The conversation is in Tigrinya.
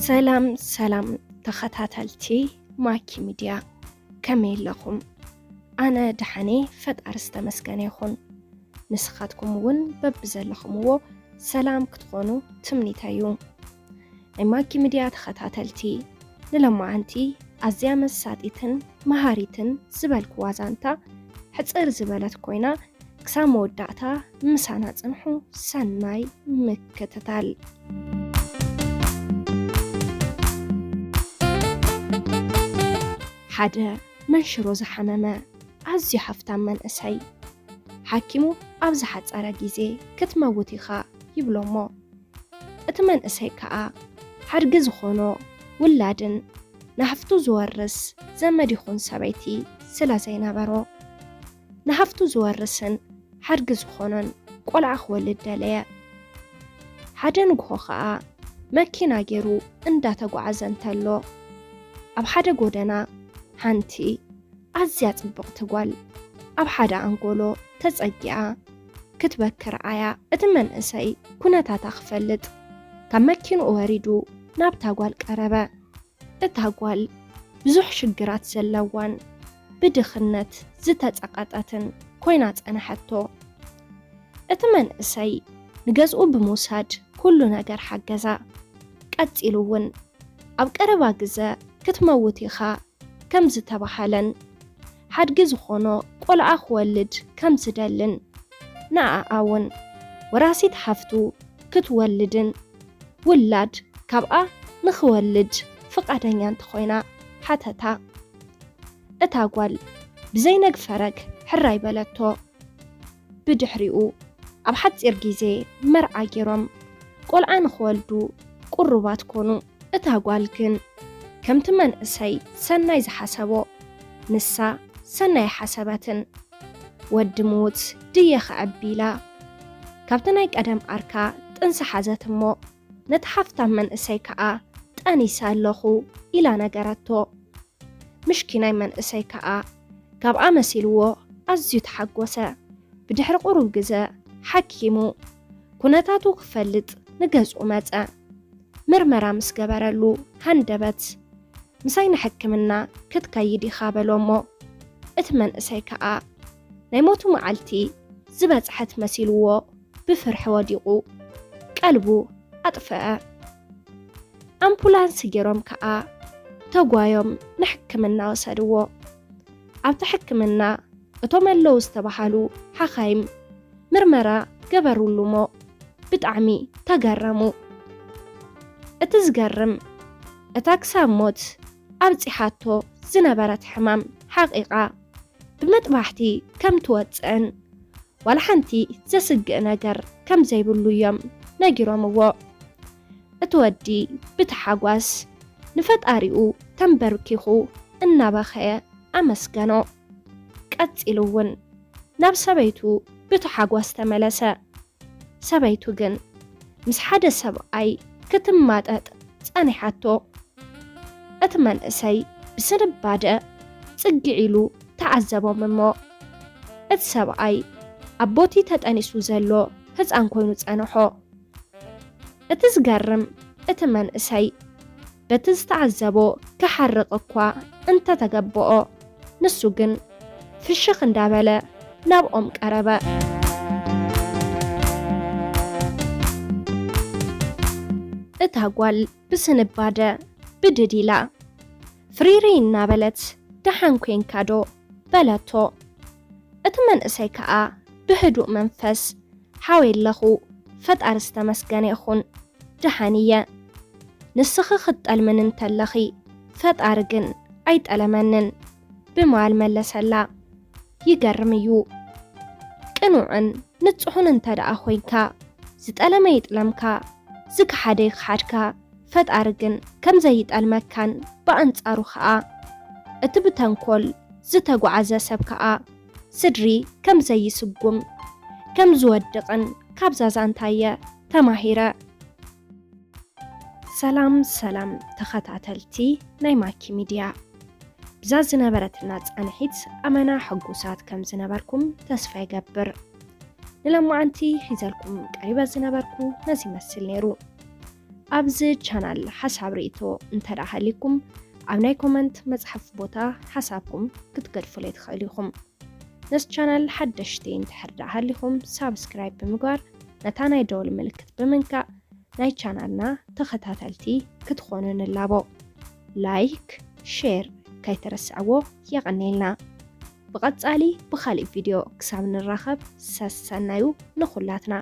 ሰላም ሰላም ተኸታተልቲ ማኪ ሚድያ፣ ከመይ ኣለኹም? ኣነ ደሓን እየ፣ ፈጣሪ ዝተመስገነ ይኹን። ንስኻትኩም እውን በብዘለኹምዎ ሰላም ክትኾኑ ትምኒተይ እዩ። ናይ ማኪ ሚድያ ተኸታተልቲ፣ ንሎማዓንቲ ኣዝያ መሳጢትን መሃሪትን ዝበልክዋ ዛንታ ሕጽር ዝበለት ኮይና፣ ክሳብ መወዳእታ ምሳና ጽንሑ። ሰናይ ምክትታል። ሓደ መንሽሮ ዝሓመመ ኣዝዩ ሃፍታም መንእሰይ፣ ሓኪሙ ኣብ ዝሓጸረ ግዜ ክትመውት ኢኻ ይብሎ እሞ፣ እቲ መንእሰይ ከኣ ሓድጊ ዝኾኖ ውላድን ናህፍቱ ዝወርስ ዘመድ ይኹን ሰበይቲ ስለ ዘይነበሮ፣ ናህፍቱ ዝወርስን ሓድጊ ዝኾኖን ቆልዓ ክወልድ ደለየ። ሓደ ንግሆ ከኣ መኪና ገይሩ እንዳተጓዓዘ እንተሎ፣ ኣብ ሓደ ጎደና ሓንቲ ኣዝያ ጽብቕቲ ጓል ኣብ ሓደ ኣንጎሎ ተጸጊዓ ክትበኪ ረኣያ። እቲ መንእሰይ ኩነታታ ክፈልጥ ካብ መኪንኡ ወሪዱ ናብታ ጓል ቀረበ። እታ ጓል ብዙሕ ሽግራት ዘለዋን ብድኽነት ዝተጸቐጠትን ኮይና ጸንሐቶ። እቲ መንእሰይ ንገዝኡ ብምውሳድ ኩሉ ነገር ሓገዛ። ቀጺሉ እውን ኣብ ቀረባ ግዘ ክትመውት ኢኻ ከም ዝተባሃለን ሓድጊ ዝኾኖ ቆልዓ ክወልድ ከም ዝደልን ንኣኣ እውን ወራሲት ሓፍቱ ክትወልድን ውላድ ካብኣ ንኽወልድ ፍቓደኛ እንተኾይና ሓተታ። እታ ጓል ብዘይነግፈረግ ሕራይ በለቶ። ብድሕሪኡ ኣብ ሓጺር ግዜ መርዓ ገይሮም ቆልዓ ንኽወልዱ ቅሩባት ኮኑ። እታ ጓል ግን ከምቲ መንእሰይ ሰናይ ዝሓሰቦ ንሳ ሰናይ ሓሰበትን። ወዲ ምዉት ድየ ክዕቢ ኢላ ካብቲ ናይ ቀደም ዓርካ ጥንሲ ሓዘት እሞ ነቲ ሃፍታም መንእሰይ ከኣ ጠኒሰ ኣለኹ ኢላ ነገረቶ። ምሽኪናይ መንእሰይ ከኣ ካብኣ መሲልዎ ኣዝዩ ተሓጎሰ። ብድሕሪ ቁሩብ ግዘ ሓኪሙ ኩነታቱ ክፈልጥ ንገዝኡ መጸ። ምርመራ ምስ ገበረሉ ሃንደበት ምሳይ ንሕክምና ክትከይድ ኢኻ በሎ እሞ እቲ መንእሰይ ከኣ ናይ ሞቱ መዓልቲ ዝበጽሐት መሲልዎ ብፍርሒ ወዲቑ ቀልቡ ኣጥፍአ። ኣምፑላንስ ገይሮም ከኣ ተጓዮም ንሕክምና ወሰድዎ። ኣብቲ ሕክምና እቶም ኣለዉ ዝተባሃሉ ሓኻይም ምርመራ ገበሩሉ እሞ ብጣዕሚ ተገረሙ። እቲ ዝገርም እታ ክሳብ ሞት ኣብጺሓቶ ዝነበረት ሕማም ሓቒቓ ብመጥባሕቲ ከም ትወጽእን ዋላ ሓንቲ ዘስግእ ነገር ከም ዘይብሉ እዮም ነጊሮምዎ። እቲ ወዲ ብታሓጓስ ንፈጣሪኡ ተንበርኪኹ እናበኸየ ኣመስገኖ። ቀጺሉ እውን ናብ ሰበይቱ ብታሓጓስ ተመለሰ። ሰበይቱ ግን ምስ ሓደ ሰብኣይ ክትማጠጥ ጸኒሓቶ። እቲ መንእሰይ ብስንባደ ጽግዕ ኢሉ ተዓዘቦም እሞ፣ እቲ ሰብኣይ ኣብ ቦቲ ተጠኒሱ ዘሎ ህጻን ኮይኑ ጸንሖ። እቲ ዝገርም፣ እቲ መንእሰይ በቲ ዝተዓዘቦ ክሓርቕ እኳ እንተተገበኦ፣ ንሱ ግን ፍሽኽ እንዳበለ ናብኦም ቀረበ። እታ ጓል ብስንባደ ብድድ ኢላ፣ ፍሪሪ እናበለት፣ "ደሓን ኮንካ ዶ?" በለቶ። እቲ መንእሰይ ከኣ ብህዱእ መንፈስ፣ "ሓወይ ኣለኹ፣ ፈጣሪ ዝተመስገነ ይኹን፣ ደሓን እየ። ንስኺ ክትጠልምኒ እንተለኺ፣ ፈጣሪ ግን ኣይጠለመንን" ብምባል መለሰላ። ይገርም እዩ። ቅኑዕን ንጹሕን እንተ ደኣ ኮይንካ፣ ዝጠለመ ይጥለምካ፣ ዝከሓደ ይከሓድካ፣ ፈጣሪ ግን ከም ዘይጠልመካን ብኣንጻሩ ከኣ እቲ ብተንኮል ዝተጓዓዘ ሰብ ከኣ ስድሪ ከም ዘይስጉም፣ ከም ዝወድቕን ካብዛ ዛንታ እየ ተማሂረ። ሰላም ሰላም ተኸታተልቲ ናይ ማኪ ሚድያ። ብዛ ዝነበረትና ጻንሒት ኣመና ሕጉሳት ከም ዝነበርኩም ተስፋ ይገብር። ንሎማዓንቲ ሒዘልኩም ቀሪበ ዝነበርኩ ነዚ ይመስል ነይሩ። ኣብዚ ቻናል ሓሳብ ርእቶ እንተ ደኣ ሃሊኩም ኣብ ናይ ኮመንት መጽሓፍ ቦታ ሓሳብኩም ክትገድፉለይ ትኽእሉ ኢኹም። ነዚ ቻናል ሓደሽቲ እንድሕር ደኣ ሃሊኹም ሳብስክራይብ ብምግባር ነታ ናይ ደወል ምልክት ብምንካእ ናይ ቻናልና ተኸታተልቲ ክትኾኑ ንላቦ። ላይክ፣ ሼር ከይትረስዕዎ የቐኔልና። ብቐጻሊ ብኻልእ ቪድዮ ክሳብ ንራኸብ ሰሰናዩ ንኹላትና።